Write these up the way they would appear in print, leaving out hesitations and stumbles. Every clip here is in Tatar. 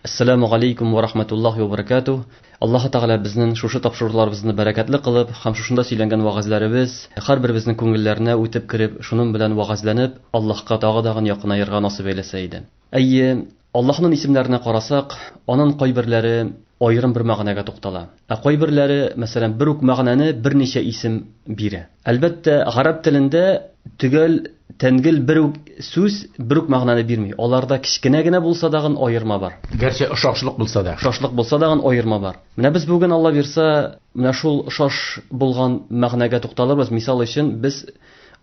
Ассаламу алейкум ва рахматуллахи ва баракатух. Аллаһ Тәгалә безнең шушы тапшыруларыбызны бәрәкәтле кылып, һәм шушында сөйләнгән вәгазьләребез һәрберебезнең күңелләренә үтеп кереп, шуның белән вәгазьләнеп, Аллаһка тагы дагын якынаерга насыйп әйләсә иде. Әйе, Аллаһның исемнәренә карасак, аның кайберләре аерым бер мәгънәгә туктала. Ә кайберләре, мәсәлән, бер үк мәгънәне берничә исем бирә. Әлбәттә, гарәп телендә төгәл тәнгел бер үк сүз бер үк мәгънәне бирми. Аларда кечкенә генә булса дагын аерма бар. Гәрчә ошашлык булса да. Ошашлык булса дагын аерма бар. Менә без бүген Алла бирса, менә шул ошаш булган мәгънәгә тукталырбыз. Мисал өчен, без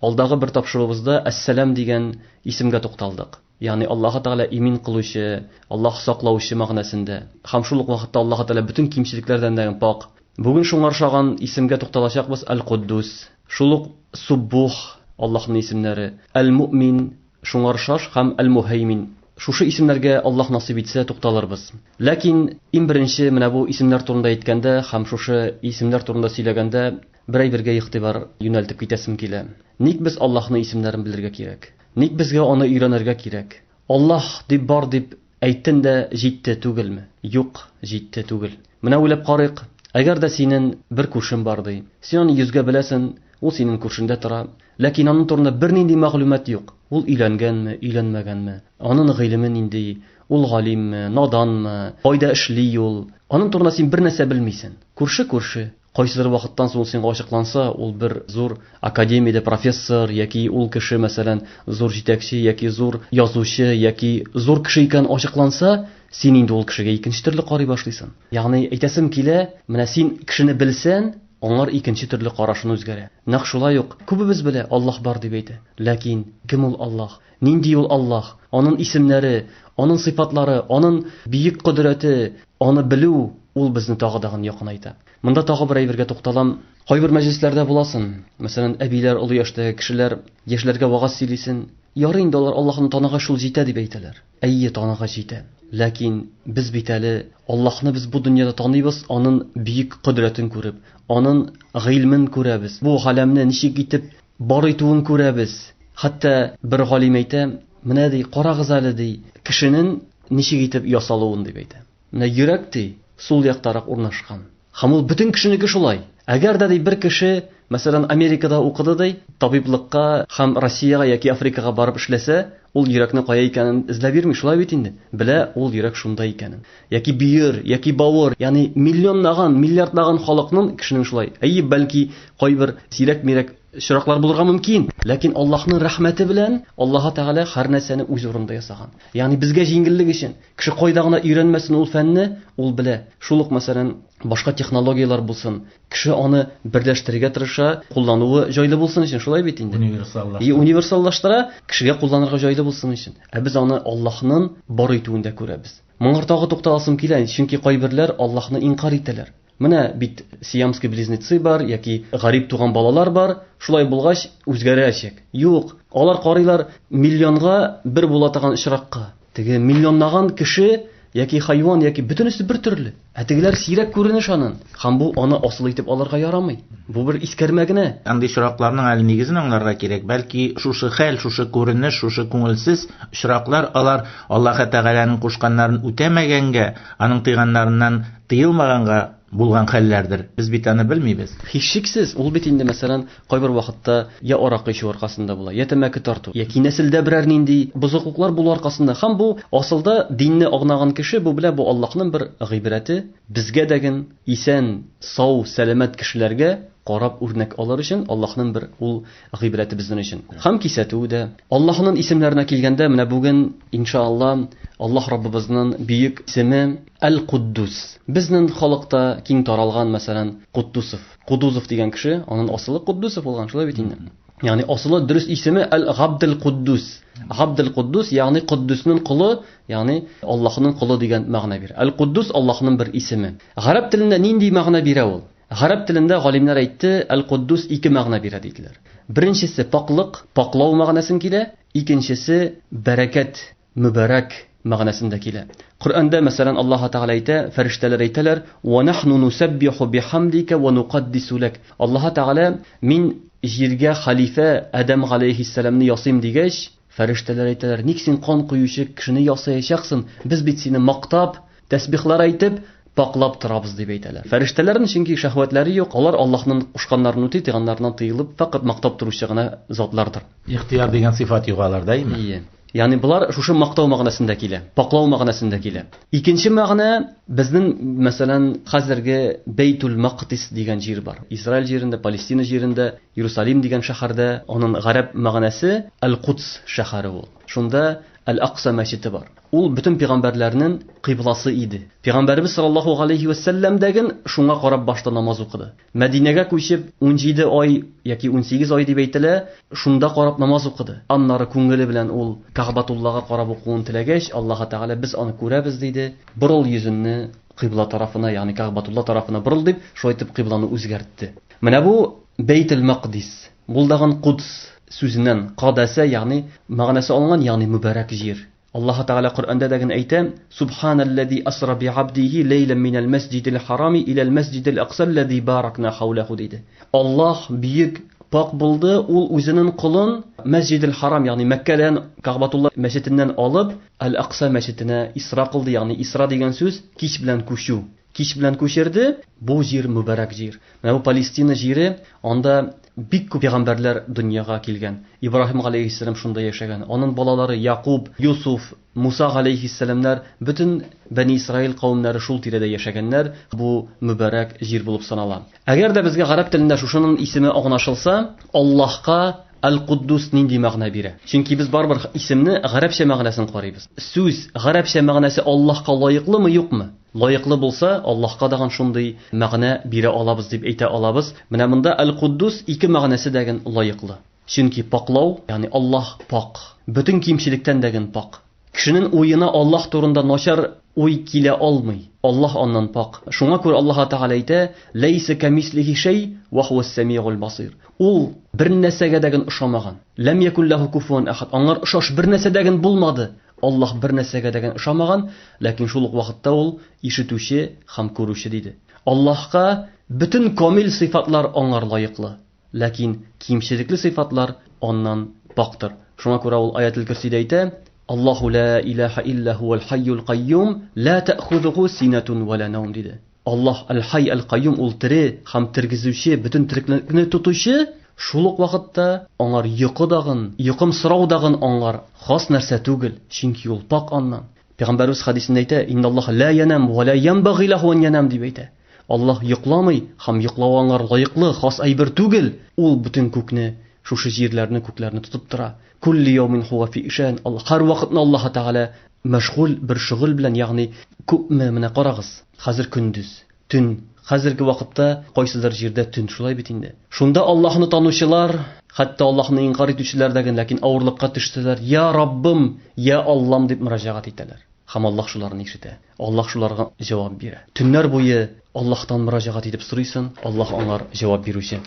алдагы бер тапшыруыбызда Әссәлам дигән исемгә тукталдык. Ягъни Аллаһ Тәгалә имин кылучы, Аллаһ саклаучы мәгънәсендә. Һәм шул ук вакытта Аллаһ Тәгалә бөтен кимчелекләрдән дә пак. Бүген шуңа охшаган исемгә тукталачакбыз Әл-Куддус. Шул ук Суббух Аллаһның исемнәре, Әл-Муъмин шуңа охшаш һәм Әл-Муһәймин. Шушы исемнәргә Аллаһ насыйп итсә тукталырбыз. Ләкин иң беренче менә бу исемнәр турында әйткәндә һәм шушы исемнәр турында сөйләгәндә бер әйбергә игътибар юнәлтеп китәсем килә. Ник без Аллаһның исемнәрен белергә кирәк? Ник безгә аны өйрәнергә кирәк? Аллаһ дип бар дип әйттен дә җитте түгелме? Юк, җитте түгел. Менә уйлап карыйк, әгәр дә синен бер күршең бар ди. Син аны йөзгә беләсен, ул синең күршеңдә тора. Ләкин аның турында бернинди мәгълүмат юк. Ул өйләнгәнме, өйләнмәгәнме? Аның гыйлеме нинди? Ул галимме, наданмы? Кайда эшли ул? Аның турында син бер нәрсә белмисең. Күрше күрше. Кайсыдыр вакыттан соң ул сиңа ачыкланса, ул бер зур академиядә профессор яки ул кеше, мәсәлән, зур җитәкче яки зур язучы яки зур кеше икән ачыкланса, син инде ул кешегә икенче төрле карый башлыйсың. Ягъни әйтәсем килә, менә син кешене белсән, аңар икенче төрле карашын үзгәрә. Нәкъ шулай ук күбебез белә, Аллаһ бар дип әйтә. Ләкин кем ул Аллаһ? Нинди ул Аллаһ? Аның исемнәре, аның сыйфатлары, аның бөек кодрәте, аны белү ул безне тагы дагын якынайта. Монда тагы бер әйбергә тукталам. Кайбер мәҗлесләрдә буласың. Мәсәлән, әбиләр, олы яшьтәге кешеләр яшьләргә вагаз сөйлисен. Ярый инде алар Аллаһны таныгач шул җитә дип әйтәләр. Әйе, таныгач җитә. Ләкин без бит әле Аллаһны без бу дөньяда таныйбыз, аның бөек кодрәтен күреп, аның гыйльмен күрәбез. Бу галәмне ничек итеп бар итүен күрәбез. Хәтта бер галим әйтә, менә ди, карагыз әле ди, кешенең ничек итеп ясалуын дип әйтә. Менә йөрәк ди, сул яктарак урнашкан. Һәм ул бөтен кешенеке шулай. Әгәр дә ди бер кеше, мәсәлән, Америкада укыды ди, табиблыкка һәм Россиягә яки Африкага барып эшләсә, ул йөрәкне кая икәнен эзләп йөрми, шулай бит инде. Белә, ул йөрәк шунда икәнен. Яки бөер, яки бавыр, ягъни миллионлаган, миллиардлаган халыкның кешенең шулай. Әйе, бәлки кайбер сирәк-мирәк очраклар булырга мөмкин, ләкин Аллаһның рәхмәте белән Аллаһ Тәгалә һәр нәрсәне үз урынында ясаган. Ягъни безгә җиңеллек өчен. Кеше кайда гына өйрәнмәсен ул фәнне, ул белә. Шул ук, мәсәлән, башка технологияләр булсын, кеше аны берләштерергә тырыша, куллануы җайлы булсын өчен, шулай бит инде. Универсаллаштыра. И универсаллаштыра, кешегә кулланырга җайлы булсын өчен. Ә без аны Аллаһның бар итүендә күрәбез. Моңар тагы тукталасым килә, чөнки кайберләр Аллаһны инкар итәләр. Менә бит сиамский близнецы бар яки гарип туган балалар бар, шулай булгач үзгәрәчәк. Юк, алар карыйлар миллионга бер була торган очракка. Теге миллионлаган кеше яки хайван яки бөтенесе бер төрле. Ә тегеләр сирәк күренеш анын. Һәм бу аны асыл итеп алырга ярамый. Бу бер искәрмә генә. Андый очракларның әле нигезен аңларга кирәк. Бәлки шушы хәл, шушы күренеш, шушы күңелсез очраклар алар Аллаһы Тәгаләнең кушканнарын үтәмәгәнгә, аның тыйганнарыннан тыелмаганга булган хәлләрдер. Без бит аны белмибез. Һичшиксез, ул бит инде, мәсәлән, кайбер вакытта я аракы эчү аркасында була, я тәмәке тарту, яки нәселдә берәр нинди бозыклыклар булу аркасында. Һәм бу асылда динне агнаган кеше бу белә, бу Аллаһның бер гыйбрәте, безгә дәген исән, сау, сәламәт кешеләргә карап үрнәк алыр өчен Аллаһның бер ул гыйбрәте безнең өчен. Һәм кисәтүе дә. Аллаһның исемнәренә килгәндә, менә бүген, иншалла, Аллаһ Раббыбызның бөек исеме Әл-Куддус. Безнең халыкта киң таралган, мәсәлән, Куддусов. Кудузов дигән кеше, аның асылы Куддусов булган, шулай бит инде. Ягъни асылы дөрес исеме Әл-Габдел Куддус. Габдел Куддус, ягъни Куддусның колы, ягъни Аллаһның колы дигән мәгънә бирә. Әл-Куддус Аллаһның бер исеме. Гарәп телендә нинди мәгънә бирә ул? Гарәп телендә галимнәр әйтте, Әл-Куддус ике мәгънә бирә диделәр. Беренчесе паклык, паклау мәгънәсен килә, икенчесе бәрәкәт, мөбарәк мәгънәсендә килә. Коръәндә, мәсәлән, Аллаһ Тәгалә әйтә, фәрештәләр әйтәләр: "Ва нахну нусаббиху бихамдика ва нукаддису лак". Аллаһ Тәгалә мин җиргә халифә Адәм галәйһиссәламне ясыйм дигәч, фәрештәләр әйтәләр: "Ник син кан коючы кешене ясаячаксың? Без бит сине мактап, тәсбихлар әйтеп, паклап торабыз дип әйтәләр. Фәрештәләрнең чөнки шәһвәтләре юк, алар Аллаһның кушканнарын үти, тыйганнарыннан тыелып, фәкать мактап торучы гына затлардыр. Ихтыяр дигән сыйфат юк аларда, әйеме? Ие. Ягъни болар шушы мактау мәгънәсендә килә, паклау мәгънәсендә килә. Икенче мәгънә безнең, мәсәлән, хәзерге Бәйтул Мaqdis дигән җир бар. Израиль җирендә, Палестина җирендә, Иерусалим дигән шәһәрдә, аның гарәп мәгънәсе Әл-Кудс шәһәре ул. Шунда Әл-Акса мәчете бар. Ул бөтен пәйгамбәрләрнең кыйбласы иде. Пәйгамбәребез саллаллаһу галәйһи вә сәлләм дәген шуңа карап башта намаз укыды. Мәдинәгә күчеп 17 ай яки 18 ай дип әйтелә, шунда карап намаз укыды. Аннары күңеле белән ул Кәгъбатуллага карап укуын теләгәч, Аллаһ Тәгалә без аны күрәбез диде. Борыл йөзеңне кыйбла тарафына, ягъни Кәгъбатулла тарафына борыл дип, шулай итеп кыйбланы үзгәртте. Менә бу Бәйтел Мaqdис. Бул дагын Кудс сүзеннән кадәсә, ягъни мәгънәсе алынган, ягъни мөбарәк җир. Аллаһ Тәгалә Коръәндә дә генә әйтә: "Субханаллази асра би абдихи ләйлән минәл мәсҗидил харами иләл мәсҗидил аксаллази баракна хаулаху" диде. Аллаһ бөек пак булды, ул үзенең колын Мәсҗидил Харам, ягъни Мәккәдән Кәгъбатулла мәчетеннән алып Әл-Акса мәчетенә исра кылды, ягъни исра дигән сүз кич белән күчү. Кич белән күчерде, бу җир мөбарәк җир. Менә бу Палестина җире, анда бик күп пәйгамбәрләр дөньяга килгән. Ибраһим галәйһиссәлам шунда яшәгән. Аның балалары Якуб, Юсуф, Муса галәйһиссәламнәр, бөтен Бәни Исраил кавемнәре шул тирәдә яшәгәннәр. Бу мөбарәк җир булып санала. Әгәр дә безгә гарәп телендә шушының исеме аңлашылса, Аллаһка Әл-Куддус нинди мәгънә бирә? Чөнки без барыбер исемне гарәпчә мәгънәсен карыйбыз. Сүз гарәпчә мәгънәсе Аллаһка лаеклымы, юкмы? Лаеклы булса, Аллаһка дагын шундый мәгънә бирә алабыз дип әйтә алабыз. Менә монда Әл-Куддус ике мәгънәсе дәген лаеклы. Чөнки паклау, ягъни Аллаһ пак. Бөтен кимчелектән дәген пак. Кешенең уена Аллаһ турында начар уй килә алмый. Аллаһ аннан пак. Шуңа күрә Аллаһ Тәгалә әйтә: "Ләйсә камислихи шәй ва хуас самигул басир". Ул бер нәрсәгә дәген ошамаган. Ләм якун лаху куфуан ахад. Аңар ошаш бер нәрсә дәген булмады. Аллаһ бер нәрсәгә дәген ошамаган, ләкин шул ук вакытта ул ишетүче һәм күрүче диде. Аллаһка бөтен камил сыйфатлар аңар лаеклы, ләкин кимчелекле сыйфатлар аннан пактыр. Шуңа күрә ул Аятел Көрсидә әйтә: Аллаһу ла илаһа илля хуал хайюл кайюм, ла та'хузуху синатун ва ла наум диде. Аллаһ Әл-Хай Әл-Кайюм ул тере һәм тергезүче, бөтен тереклекне тотучы, шул ук вакытта аңар йокы дагын, йокым сорау дагын аңар хас нәрсә түгел, чөнки ул пак аннан. Пәйгамбәребез хәдисендә әйтә: "Инналлаһ ла янам ва ла янбагый лаху ан янам" дип әйтә. Аллаһ йокламый һәм йоклау аңар лаеклы, хас әйбер түгел. Ул бөтен күкне, шушы җирләрне, күкләрне тотып тора. Кулли яумин хуа фи ишан. Аллаһ һәр вакытны Аллаһ Тәгалә мәшгуль бер шөгыль белән, ягъни күпме менә карагыз, хәзер көндез, төн, хәзерге вакытта кайсыдыр җирдә төн, шулай бит инде. Шунда Аллаһны танучылар, хәтта Аллаһны инкар итүчеләр дә ләкин авырлыкка төшсәләр, я Раббым, я Аллам дип мөрәҗәгать итәләр. Һәм Аллаһ шуларны ишетә. Аллаһ шуларга җавап бирә. Төннәр буе Аллаһтан мөрәҗәгать итеп сорыйсың, Аллаһ аңар җавап бирүче.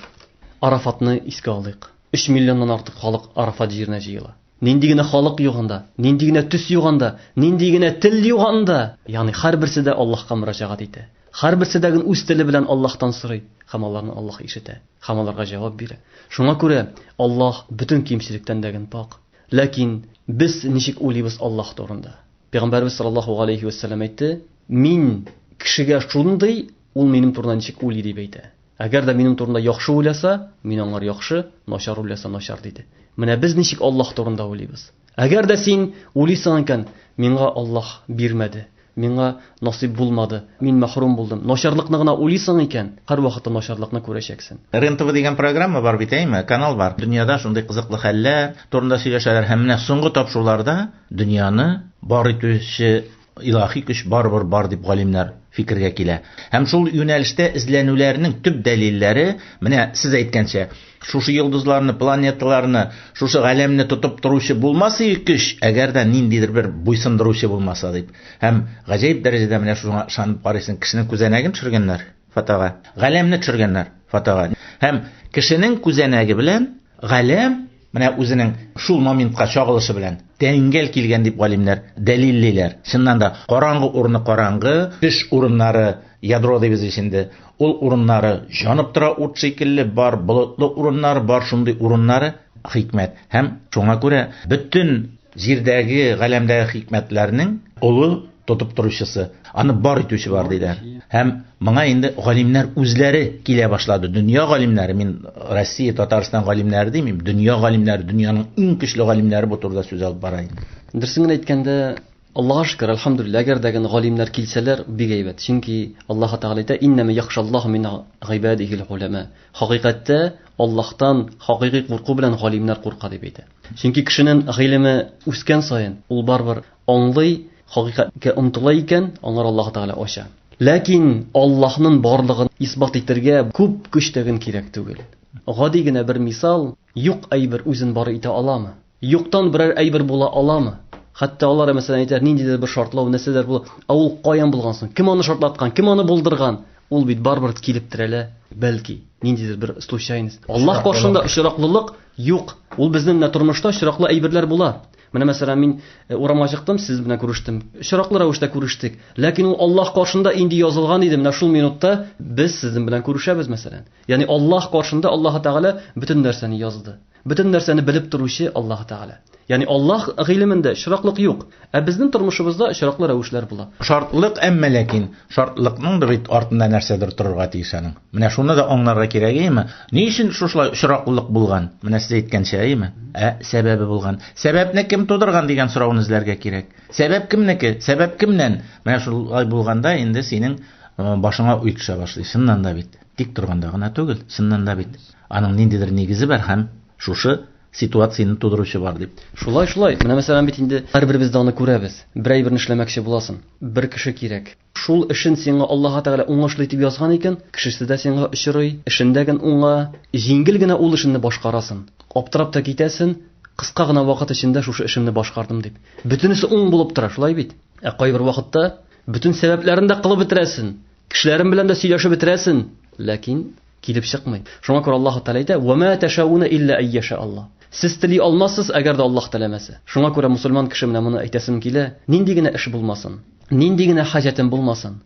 Арафатны искә алыйк. 3 миллионнан артык халык Арафат җиренә җыела. Нинди генә халык юк анда, нинди генә төс юк анда, нинди генә тел юк анда. Ягъни һәрберсе дә Аллаһка мөрәҗәгать итә. Һәрберсе дә үз теле белән Аллаһтан сорый һәм аларны Аллаһ ишетә һәм аларга җавап бирә. Шуңа күрә Аллаһ бөтен кимчелектән дә пак. Ләкин без ничек уйлыйбыз Аллаһ турында? Пәйгамбәрбез саллаллаһу алейхи вәссәлам әйтте: "Мин кешегә шундый, ул минем турында ничек уйлый дип әйтә. Әгәр дә минем турында яхшы уйласа, мин аңар яхшы, начар уйласа, начар диде. Менә без ничек Аллаһ турында уйлыйбыз? Әгәр дә син уйлыйсың икән, миңа Аллаһ бирмәде, миңа насыйп булмады, мин мәхрүм булдым. Начарлыкны гына уйлыйсың икән, һәрвакытта начарлыкны күрәчәксең. РЕН-ТВ дигән программа бар бит, әйме? Канал бар. Дөньяда шундый кызыклы хәлләр турында сөйләшәләр һәм менә соңгы тапшыруларда дөньяны бар итүче илаһи көч барыбер бар дип галимнәр фикергә килә. Һәм шул юнәлештә эзләнүләрнең төп дәлилләре, менә сез әйткәнчә, шушы йолдызларны, планеталарны, шушы галәмне тотып торучы булмас иде көч, әгәр дә ниндидер бер буйсындыручы булмаса дип. Һәм гаҗәеп дәрәҗәдә менә шуңа ышанып карыйсың, кешенең күзәнәген төшергәннәр фотога, галәмне төшергәннәр фотога. Һәм кешенең күзәнәге белән галәм менә үзенең шул моментка чагылышы белән тәңгәл килгән дип галимнәр дәлиллиләр. Чыннан да караңгы урыны караңгы, төш урыннары ядро дибез ич инде. Ул урыннары җанып тора ут шикелле, бар болытлы урыннары, бар шундый урыннары хикмәт. Һәм шуңа күрә бөтен җирдәге, галәмдәге хикмәтләрнең олы тотып торучысы, аны бар итүче бар диләр. Һәм моңа инде галимнәр үзләре килә башлады. Дөнья галимнәре, мин Россия, Татарстан галимнәре димим, дөнья галимнәре, дөньяның иң көчле галимнәре бу турыда сүз алып бара инде. Дөресен генә әйткәндә, Аллаһка шөкер, әлхәмдүлилләһ, әгәр дә генә галимнәр килсәләр, бик әйбәт. Чөнки Аллаһ Тәгалә әйтә, Иннәмә яхшаллаһу мин гыйбадихил уляма. Хакыйкатьтә Аллаһтан хакыйкый курку белән галимнәр курка дип әйтә. Чөнки кешенең гыйлеме үскән саен, ул барыбер аңлый, хакыйкатькә омтыла икән, аңар Аллаһ Тәгалә ача. Ләкин Аллаһның барлыгын исбат итәргә күп көч тә кирәк түгел. Гади генә бер мисал, юк әйбер үзен бар итә аламы? Юктан берәр әйбер була аламы? Хәтта алар, мәсәлән, әйтәләр, ниндидер бер шартлау, нәрсәләр була. Ә ул каян булган соң? Кем аны шартлаткан? Кем аны булдырган? Ул бит барыбер килеп терәлә, бәлки, ниндидер бер случайность. Аллаһ каршында очраклылык юк. Ул безнең менә тормышта очраклы әйберләр була. Менә мәсәлән, мин урамга чыктым, сез белән күрештем. Очраклы рәвештә күрештек. Ләкин ул Аллаһ каршында инде язылган иде. Менә шул минутта без сезнең белән күрешәбез, мәсәлән. Ягъни Аллаһ каршында Аллаһ Тәгалә бөтен нәрсәне язды. Бөтен нәрсәне белеп торучы Аллаһ Тәгалә. Ягъни Аллаһ гыйлемендә очраклык юк. Ә безнең тормышыбызда очраклы рәвешләр була. Шартлык, әмма ләкин шартлыкның да бит артында нәрсәдер торырга тиеш аның. Менә шуны да аңларга кирәк, әйеме? Ни өчен шушылай очраклылык булган? Менә сез әйткәнчә, әйеме? Ә сәбәбе булган. Сәбәпне кем тудырган дигән сорауны эзләргә кирәк. Сәбәп кемнеке? Сәбәп кемнән? Менә шулай булганда инде синең башыңа уй төшә башлый. Чыннан да бит. Тик торганда гына түгел, чыннан да бит. Аның ниндидер нигезе бар һәм шушы ситуацияне тудыручы бар дип. Шулай, шулай. Менә мәсәлән бит инде һәрберебез дә аны күрәбез. Бер әйберне эшләмәкче буласың, бер кеше кирәк. Шул эшен сиңа Аллаһы Тәгалә уңышлы итеп язган икән, кешесе дә сиңа очрый, эшен дә ген уңа, җиңел генә ул эшеңне башкарасың. Аптырап та китәсен, кыска гына вакыт эчендә шушы эшемне башкардым дип. Бөтенесе уң булып тора, шулай бит? Ә кайбер вакытта бөтен сәбәпләрен дә кылып бетерәсен, кешеләрен белән дә сөйләшеп бетерәсен, ләкин килеп чыкмый. Шуңа күрә Аллаһ Тәгалә әйтә: "Ва ма ташауна илля ай яша Аллаһ". Сез тели алмассыз, әгәр дә Аллаһ теләмәсә. Шуңа күрә мусульман кеше менә моны әйтәсем килә, нинди генә эш булмасын, нинди генә хаҗәтем булмасын,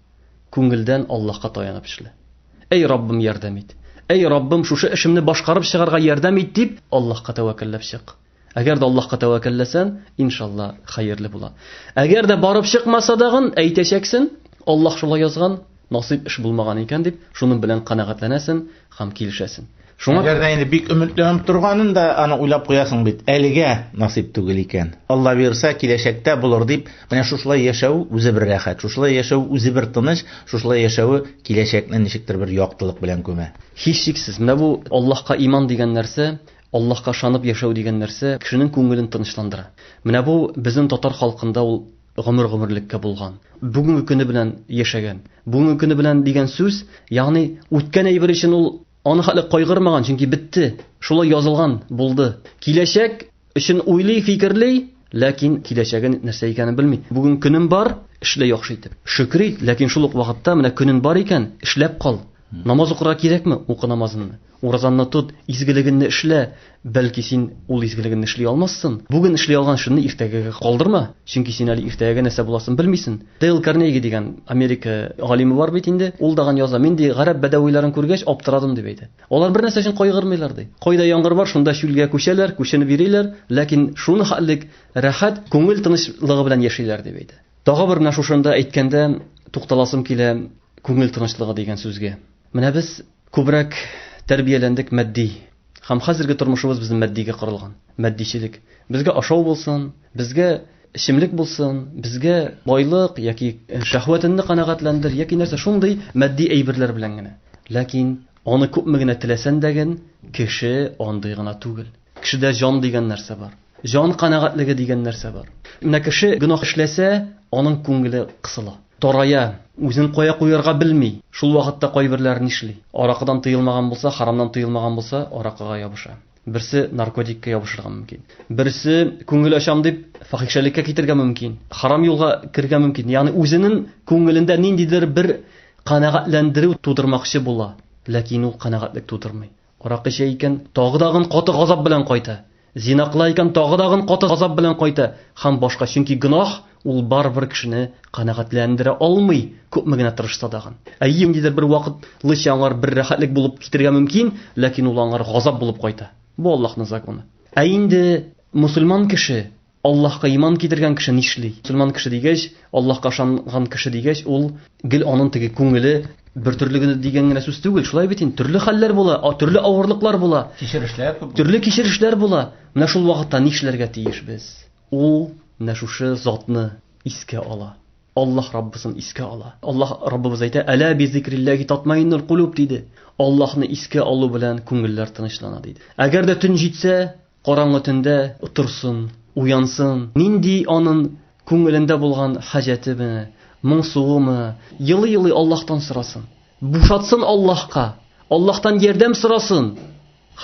күңелдән Аллаһка таянып эшлә. Әй Раббым, ярдәм ит. Әй Раббым, шушы эшемне башкарып чыгарга ярдәм ит дип, Аллаһка тәвәккәлләп чык. Әгәр дә Аллаһка тәвәккәлләсән, иншалла, хәерле була. Әгәр дә барып чыкмаса дагын, әйтәчәксен, Аллаһ шулай язган, насыйп эш булмаган икән дип, шуның белән канәгатьләнәсен һәм килешәсен. Шуңа Әгәр дә инде бик өметләнеп торганын да аны уйлап куясың бит, әлегә насыйп түгел икән. Алла бирсә, киләчәктә булыр дип, менә шушылай яшәү үзе бер рәхәт, шушылай яшәү үзе бер тыныч, шушылай яшәве киләчәкне ничектер бер яктылык белән күмә. Һичшиксез, менә бу Аллаһка иман дигән нәрсә, Аллаһка ышанып яшәү дигән нәрсә кешенең күңелен тынычландыра. Менә бу безнең татар халкында ул гомер-гомерлеккә булган. Бүгенге көне белән яшәгән. Бүгенге көне белән дигән сүз, ягъни үткән әйбер өчен ул аны хәтле кайгырмаган, чөнки бетте. Шулай язылган булды. Киләчәк өчен уйлый, фикерли, ләкин киләчәген нәрсә икәнен белми. Бүген көнем бар, эшлә яхшы итеп. Шөкер ит, ләкин шул ук вакытта менә көнен бар икән, эшләп кал. Намаз укырга кирәкме? Укы намазыңны. Уразаңны тот, изгелегеңне эшлә. Бәлки син ул изгелегеңне эшли алмассың. Бүген эшли алган эшеңне иртәгәгә калдырма, чөнки син әле иртәгәгә нәрсә буласын белмисең. Дейл Карнеги дигән Америка галиме бар бит инде, ул даган яза, мин ди гарәп бәдәвиләрен күргәч аптырадым дип әйтә. Алар бер нәрсә өчен кайгырмыйлар ди. Кайда яңгыр бар, шунда чүлгә күчәләр, күченеп йөриләр, ләкин шуны хәтлек рәхәт, күңел тынычлыгы белән яшиләр дип әйтә. Тагы бер менә шушында әйткәндә тукталасым килә күңел тынычлыгы дигән сүзгә. Менә без күбрәк тәрбияләндек матди. Һәм хәзерге тормышыбыз безнең матдигә корылган. Матдичелек. Безгә ашау булсын, безгә эчемлек булсын, безгә байлык яки шәһвәтеңне канәгатьләндер, яки нәрсә шундый матди әйберләр белән генә. Ләкин аны күпме генә теләсән дә ген, кеше андый гына түгел. Кешедә җан дигән нәрсә бар. Җан канәгатьлеге дигән нәрсә бар. Менә кеше гөнаһ эшләсә, аның күңеле кысыла, тарая, үзен кая куярга белми. Шул вакытта кайберләре нишли? Аракыдан тыелмаган булса, харамнан тыелмаган булса, аракыга ябыша. Берсе наркотикка ябышырга мөмкин. Берсе күңел ачам дип фахишәлеккә китергә мөмкин. Харам юлга керергә мөмкин. Ягъни үзенең күңелендә ниндидер бер канәгатьләндерү тудырмакчы була, ләкин ул канәгатьлек тудырмый. Аракы эчә икән, тагы дагын каты газап белән кайта. Зина кыла икән, тагы дагын каты газап белән кайта һәм башка. Чөнки гөнаһ ул барыбер кешене канәгатьләндерә алмый, күпме генә тырышса дагын. Әйе, ниндидер бер вакытлыча аңар бер рәхәтлек булып китергә мөмкин, ләкин ул аңар газап булып кайта. Бу Аллаһның законы. Ә инде мусульман кеше. Аллаһка иман китергән кеше нишли? Мөселман кеше дигәч, Аллаһка ышанган кеше дигәч, ул гел аның теге күңеле бер төрле генә дигән генә сүз түгел. Шулай бит инде, төрле хәлләр була, төрле авырлыклар була. Кичерешләр күп. Төрле кичерешләр була. Менә шул вакытта нишләргә тиеш без? Ул менә шушы затны искә ала. Аллаһ Раббысын искә ала. Аллаһ Раббыбыз әйтә: "Әлә би зикрилләһи татмаиннул кулуб" диде. Аллаһны искә алу белән күңелләр тынычлана диде. Әгәр дә төн җитсә, караңгы төндә торсын, уянсын. Нинди анын күңелендә булган хаҗәтеме, моңсуымы, елый-елый Аллаһтан сорасын. Бушатсын Аллаһка, Аллаһтан ярдәм сорасын.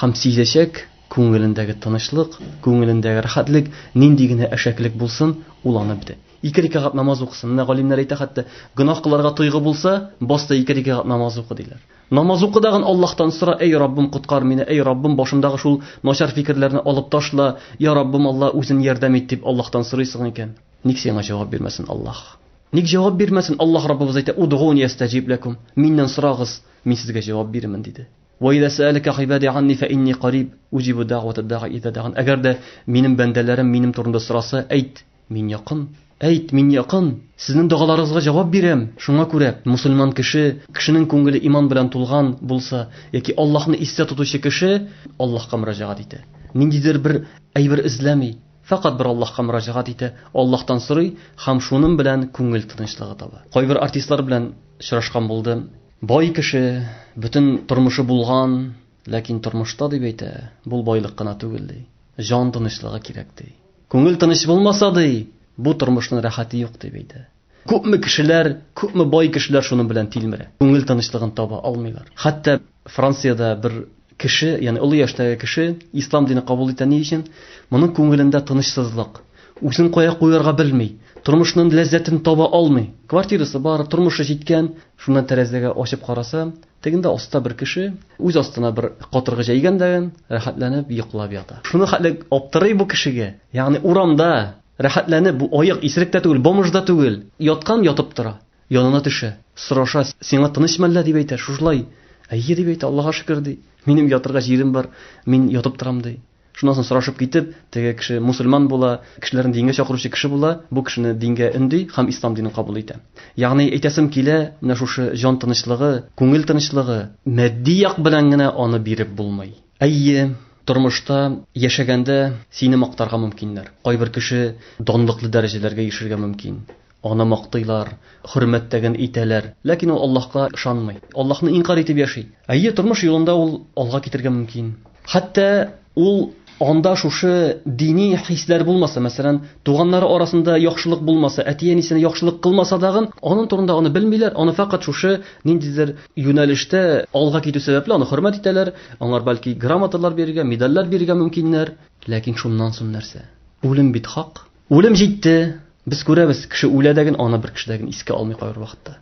Һәм сизәчәк күңелендәге тынычлык, күңелендәге рәхәтлек, нинди генә әшәкелек булсын, ул аны бетә. Ике рәкәгать намаз укысын. Менә галимнәр әйтә хәтта, гөнаһ кылырга тойгы булса, бас та ике рәкәгать намаз укы диләр. Намаз укы дагын Аллаһтан сора, әй Раббым, коткар мине, әй Раббым, башымдагы шул начар фикерләрне алып ташла, я Раббым Алла, үзен ярдәм ит дип Аллаһтан сорыйсың икән. Ник сиңа җавап бирмәсен Аллаһ? Ник җавап бирмәсен? Аллаһ Раббыбыз әйтә, Удгуни астаҗиб ләкум. Миннән сорагыз, мин сезгә җавап бирермен, диде. Ва иза сәәләкә гыйбади анни фә инни кариб, уҗибу дәгъвата дәгъи иза дәгъан. Әгәр дә минем бәндәләрем минем турында сораса, әйт, мин якын. Әйт, мин якын. Сезнең догаларыгызга җавап бирәм. Шуңа күрә мусульман кеше, кешенең күңеле иман белән тулган булса, яки Аллаһны истә тотучы кеше Аллаһка мөрәҗәгать итә. Ниндидер бер әйбер эзләми, фәкать бер Аллаһка мөрәҗәгать итә, Аллаһтан сорый һәм шуның белән күңел тынычлыгы таба. Кайбер артистлар белән очрашкан булды. Бай кеше, бөтен тормышы булган, ләкин тормышта дип әйтә, бу байлык кына түгел ди. Җан тынычлыгы кирәк ди. Күңел тыныч булмаса ди, бу тормышның рәхәте юк дип әйтә. Күпме кешеләр, күпме бай кешеләр шуның белән тилмерә. Күңел тынычлыгын таба алмыйлар. Хәтта Франциядә бер кеше, ягъни олы яшьтәге кеше ислам дине кабул итә ни өчен? Моның күңелендә тынычсызлык. Үзен кая куярга белми, тормышның ләззәтен таба алмый. Квартирасы бар, тормышы җиткән, шуннан тәрәзәгә ачып караса, тегендә аста бер кеше үз астына бер катыргы җәйгән дә рәхәтләнеп йоклап ята. Шуны хәтле аптырый бу кешегә. Ягъни урамда рәхәтләнеп, бу аек, исерек тә түгел, бомж да түгел, яткан ятып тора. Янына төшә, сораша, сиңа тыныч мәллә дип әйтә, шушылай. Әйе дип әйтә, Аллаһка шөкер ди. Минем ятырга җирем бар, мин ятып торам ди. Шуннан соң сорашып китеп, теге кеше мусульман була, кешеләрне дингә чакыручы кеше була, бу кешене дингә өнди һәм ислам динен кабул итә. Ягъни әйтәсем килә, менә шушы җан тынычлыгы, күңел тынычлыгы, матди як белән генә аны биреп булмый. Әйе, тормышта яшәгәндә сине мактарга мөмкиннәр. Кайбер кеше данлыклы дәрәҗәләргә ирешергә мөмкин. Аны мактыйлар, хөрмәттәген итәләр. Ләкин ул Аллаһка ышанмый. Аллаһны инкарь итеп яши. Әйе, тормыш юлында ул алга китергә мөмкин. Хәтта ул анда шушы дини хисләр булмаса, мәсәлән, туганнары арасында яхшылык булмаса, әти-әнисенә яхшылык кылмаса дагын, аның турында аны белмиләр, аны фәкать шушы ниндидер юнәлештә алга китү сәбәпле аны хөрмәт итәләр, аңар бәлки грамоталар бирергә, медальләр бирергә мөмкиннәр. Ләкин шуннан соң нәрсә? Үлем бит хак. Үлем җитте. Без күрәбез, кеше үлә дәген, аны бер кеше дәген искә алмый кайбер вакытта.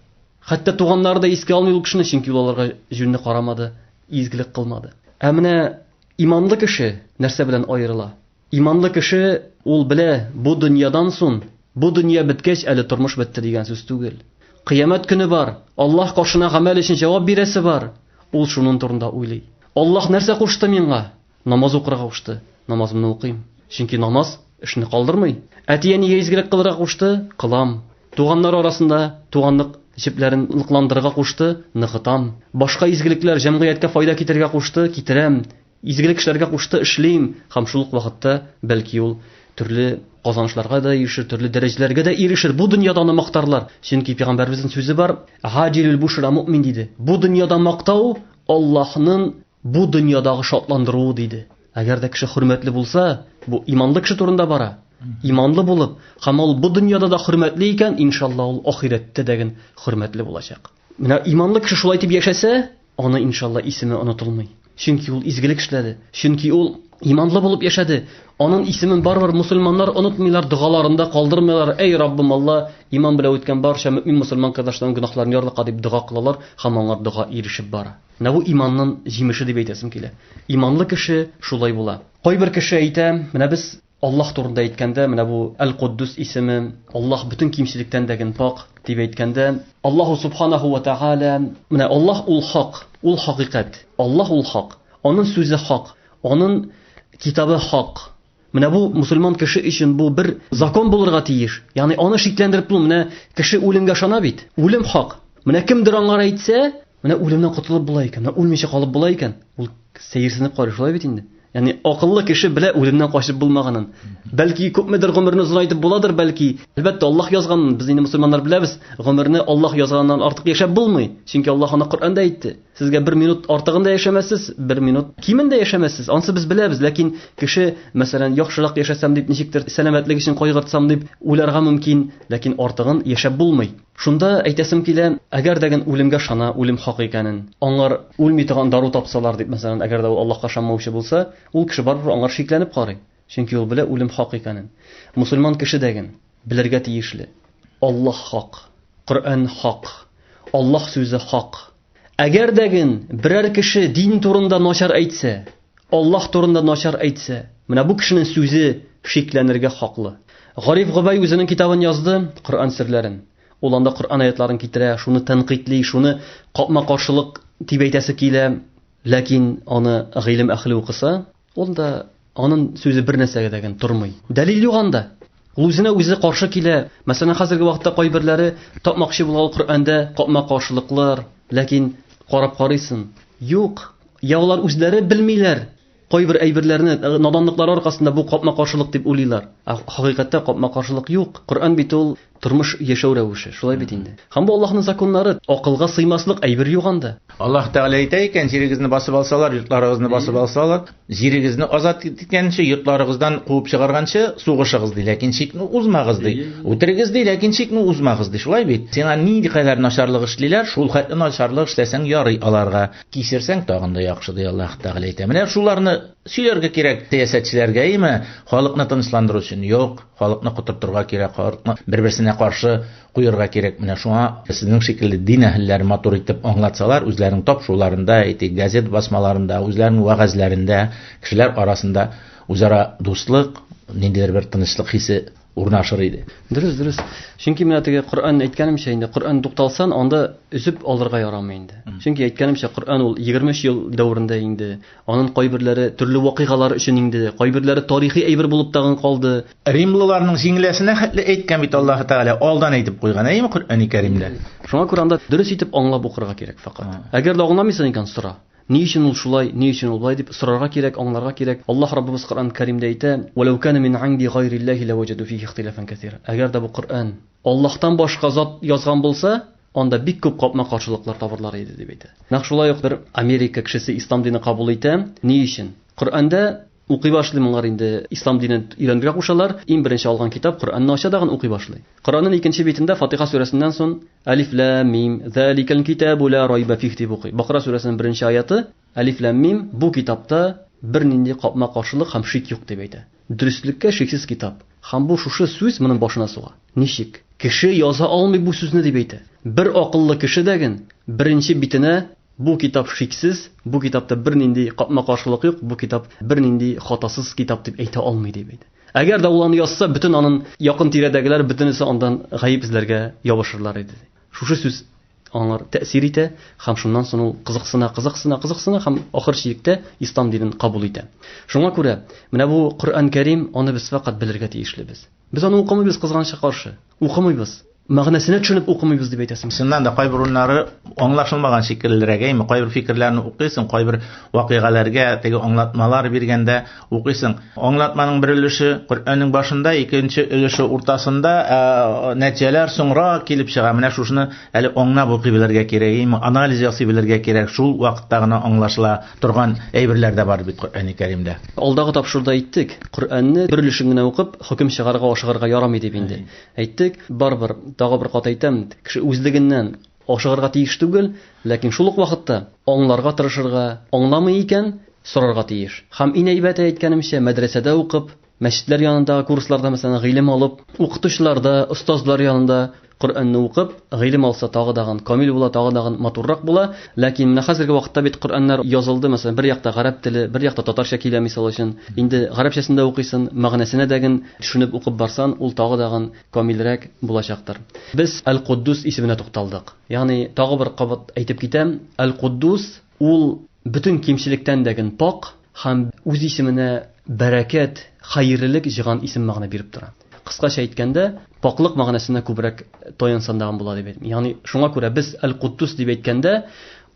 Хәтта туганнары да искә алмый ул кешене, чөнки ул аларга җүнле карамады, изгелек кылмады. Ә менә иманлы кеше нәрсә белән аерыла? Иманлы кеше ул белә, бу дөньядан соң, бу дөнья беткәч, әле тормыш бетте дигән сүз түгел. Кыямәт көне бар, Аллаһ каршына гамәл өчен җавап бирәсе бар. Ул шуның турында уйлый. Аллаһ нәрсә кушты миңа? Намаз укырга кушты, намазымны укыйм. Чөнки намаз эшне калдырмый. Әти-әнигә изгелек кылырга кушты, кылам. Туганнар арасында туганлык җепләрен ныкландырырга кушты, ныгытам. Башка изгелекләр җәмгыятькә файда китерергә кушты, китерәм. Изгелек эшләргә кушты, эшлим. Һәм шул ук вакытта, бәлки ул төрле казанышларга да ирешер, төрле дәрәҗәләргә дә ирешер. Бу дөньяда аны мактарлар. Чөнки пәйгамбәребезнең сүзе бар, Гаҗилул бушра муъмин диде. Бу дөньяда мактау Аллаһның бу дөньядагы шатландыруы диде. Әгәр дә кеше хөрмәтле булса, бу иманлы кеше турында бара. Иманлы булып, һәм ул бу дөньяда да хөрмәтле икән, иншалла ул ахирәттә дә ген хөрмәтле булачак. Менә иманлы кеше шулай итеп яшәсә, аны иншалла исеме онытылмый. Чөнки ул изгелек эшләде. Чөнки ул иманлы булып яшәде. Аның исемен барыбер мусульманнар онытмыйлар, догаларында калдырмыйлар. Әй Раббым Алла, иман белән үткән барча мөмин мусульман кардәшләрнең гөнаһларын ярлыка дип дога кылалар һәм аңар дога ирешеп бара. Менә бу иманның җимеше дип әйтәсем килә. Иманлы кеше шулай була. Кайбер кеше әйтә, менә без Аллаһ турында әйткәндә, менә бу Әл-Куддус исеме, Аллаһ бөтен кимчелектән дә ген пак дип әйткәндә, Аллаһу субханаху ва тааля, менә Аллаһ ул хак, ул хакыйкать. Аллаһ ул хак. Аның сүзе хак, аның китабы хак. Менә бу мусульман кеше өчен бу бер закон булырга тиеш. Ягъни аны шикләндереп булмый. Менә кеше үлемгә ышана бит. Үлем хак. Менә кемдер аңар әйтсә, менә үлемнән котылып була икән, менә үлмичә калып була икән. Ул сәерсенеп карый, шулай бит инде. Ягъни акыллы кеше белә үлемнән качып булмаганын. Бәлки күпмедер гомерне озынайтып буладыр, бәлки. Әлбәттә, Аллаһ язганын, без инде мусульманнар беләбез, гомерне Аллаһ язганнан артык яшәп булмый. Чөнки Аллаһ аны Коръәндә әйтте. Сезгә бер минут артыгын да яшәмәссез, бер минут кимен дә яшәмәссез. Ансы без беләбез, ләкин кеше, мәсәлән, яхшырак яшәсәм дип, ничектер сәламәтлек өчен кайгыртсам дип уйларга мөмкин, ләкин артыгын яшәп булмый. Шунда әйтәсем килә, әгәр дә ген үлемгә ышана, үлем хак икәнен, аңар үлми торган дару тапсалар дип, мәсәлән, әгәр дә ул Аллаһка ышанмаучы булса, ул кеше барыбер аңар шикләнеп карый. Чөнки ул белә үлем хак икәнен. Мусульман кеше дә ген белергә тиешле. Аллаһ хак, Коръән хак, Аллаһ сүзе хак. Әгәр дә ген берәр кеше дин турында начар әйтсә, Аллаһ турында начар әйтсә, менә бу кешенең сүзе шикләнергә хаклы. Гариф Гобәй үзенең китабын язды, Коръән серләрен. Ул анда Коръән аятларын китерә, шуны тәнкыйтьли, шуны капма-каршылык дип әйтәсе килә. Ләкин аны гыйлем әһле укыса, ул да аның сүзе бер нәрсәгә дә генә тормый. Дәлил юк анда. Ул үзенә үзе каршы килә. Мәсәлән, хәзерге вакытта кайберләре тапмакчы була ул Коръәндә капма-каршылыклар, ләкин карап карыйсың, юк. Я алар үзләре белмиләр, кайбер әйберләрне наданлыклары аркасында бу капма-каршылык дип уйлыйлар. Ә хакыйкатьтә капма-каршылык юк. Коръән бит ул тормыш яшәү рәвеше, шулай бит инде. Һәм бу Аллаһның законнары, акылга сыймаслык әйбер юк анда. Аллаһ Тәгалә әйтә икән, җирегезне басып алсалар, йортларыгызны басып алсалар, җирегезне азат иткәнче, йортларыгыздан куып чыгарганчы сугышыгыз ди, ләкин чикне узмагыз ди. Үтерегез ди, ләкин чикне узмагыз ди. Шулай бит? Сиңа нинди кадәр начарлык эшлиләр, шул хәтле начарлык эшләсәң ярый аларга. Кичерсәң тагын да яхшы ди Аллаһ Тәгалә әйтә. Менә шуларны сөйләргә кирәк сәясәтчеләргә, әйеме? Халыкны тынычландыру өчен юк, халыкны котыртырга кирәк, халыкны бер-берсенә каршы куярга кирәк. Менә шуңа сезнең шикелле дин әһелләре матур итеп аңлатсалар, үзләренең тапшыруларында, әйтик, газет басмаларында, үзләренең вәгазьләрендә кешеләр арасында үзара дуслык, ниндидер бер тынычлык хисе урнашыр иде. Дөрес, дөрес. Чөнки менә теге Коръән әйткәнемчә инде, Коръән тукталсан, анда өзеп алырга ярамый инде. Чөнки әйткәнемчә, Коръән ул 23 ел дәверендә инде. Аның кайберләре төрле вакыйгалар өчен инде, кайберләре тарихи әйбер булып тагын калды. Римлыларның җиңеләсенә хәтле әйткән бит Аллаһы Тәгалә, алдан әйтеп куйган, әйеме Коръәни Кәримдә? Шуңа күрә анда дөрес итеп аңлап укырга кирәк фәкать. Әгәр дә аңламыйсың икән, сора. Ни өчен ул шулай, ни өчен ул болай дип сорарга кирәк, аңларга кирәк. Аллаһ Раббыбыз Коръән Кәримдә әйтә: "Вәләү кана мин гынди гайриллаһи ләвәҗәду фихи ихтилафан кәсира". Әгәр дә бу Коръән Аллаһтан башка зат язган булса, анда бик күп капма-каршылыклар табырлар иде дип әйтә. Нәкъ шулай ук бер Америка кешесе ислам дине кабул итә. Ни өчен? Коръәндә укый башлый моңар инде ислам динен өйрәнергә кушалар. Иң беренче алган китап Коръәнне ача дагын укый башлый. Коръәннең икенче битендә Фатиха сүрәсеннән соң Әлиф ләм мим, заликал китабу ла райба фих дип укый. Бакара сүрәсенең беренче аяты Әлиф ләм мим, бу китапта бернинди капма-каршылык һәм шик юк дип әйтә. Дөреслеккә шиксез китап. Һәм бу шушы сүз моның башына суга. Ничек? Кеше яза алмый бу сүзне дип әйтә. Бер акыллы кеше дәген беренче битенә бу китап шиксез, бу китапта бернинди капма-каршылык юк, бу китап бернинди хатасыз китап дип әйтә алмый дип әйтә. Әгәр дә ул аны язса, бөтен анын якын тирәдәгеләр бөтенесе андан гаеп эзләргә ябышырлар иде. Шушы сүз аңар тәэсир итә һәм шуннан соң ул кызыксына, кызыксына, кызыксына һәм ахыр чиктә ислам динен кабул итә. Шуңа күрә менә бу Коръән Кәрим аны без фәкать белергә тиешлебез. Без аны укымыйбыз кызганычка каршы. Укымыйбыз. Мәгънәсенә төшенеп укымыйбыз дип әйтәсем. Чыннан да кайбер урыннары аңлашылмаган шикеллерәк, әйме, кайбер фикерләрне укыйсың, кайбер вакыйгаларга теге аңлатмалар биргәндә укыйсың. Аңлатманың бер өлеше Коръәннең башында, икенче өлеше уртасында, ә нәтиҗәләр соңрак килеп чыга. Менә шушыны әле аңлап укый белергә кирәк, әйме, анализ ясый белергә кирәк. Шул вакытта гына аңлашыла торган әйберләр дә бар бит Коръәни Кәримдә. Алдагы тапшыруда әйттек, Коръәнне бер өлешен генә укып, хөкем чыгарырга ашыгырга ярамый дип инде. Әйттек, барыбер, тагы бер кат әйтәм, кеше үзлегеннән ашыгырга тиеш түгел, ләкин шул ук вакытта аңларга тырышырга, аңламый икән, сорарга тиеш. Һәм иң әйбәте, әйткәнемчә, мәдрәсәдә укып, мәчетләр янындагы курсларда, мәсәлән, гыйлем алып, укытучыларда, остазлар янында Коръәнне укып, гыйлем алса, тагы дагын камил була, тагы дагын матуррак була. Ләкин менә хәзерге вакытта бит Коръәннәр язылды, мәсәлән, бер якта гарәп теле, бер якта татарча килә, мисал өчен. Инде гарәпчәсен дә укыйсын, мәгънәсенә дәген төшенеп укып барсан, ул тагы дагын камилрәк булачактыр. Без Әл-Куддус исеменә тукталдык. Ягъни, тагы бер кабат әйтеп китәм, Әл-Куддус ул бөтен кимчелектән дәген пак һәм үз исеменә бәрәкәт, хәерлелек җыйган исем мәгънә биреп тора. Кыскача әйткәндә, пакълык мәгънәсенә күбрәк таянсан дагын була дип әйтәм. Ягъни шуңа күрә без Әл-Куддус дип әйткәндә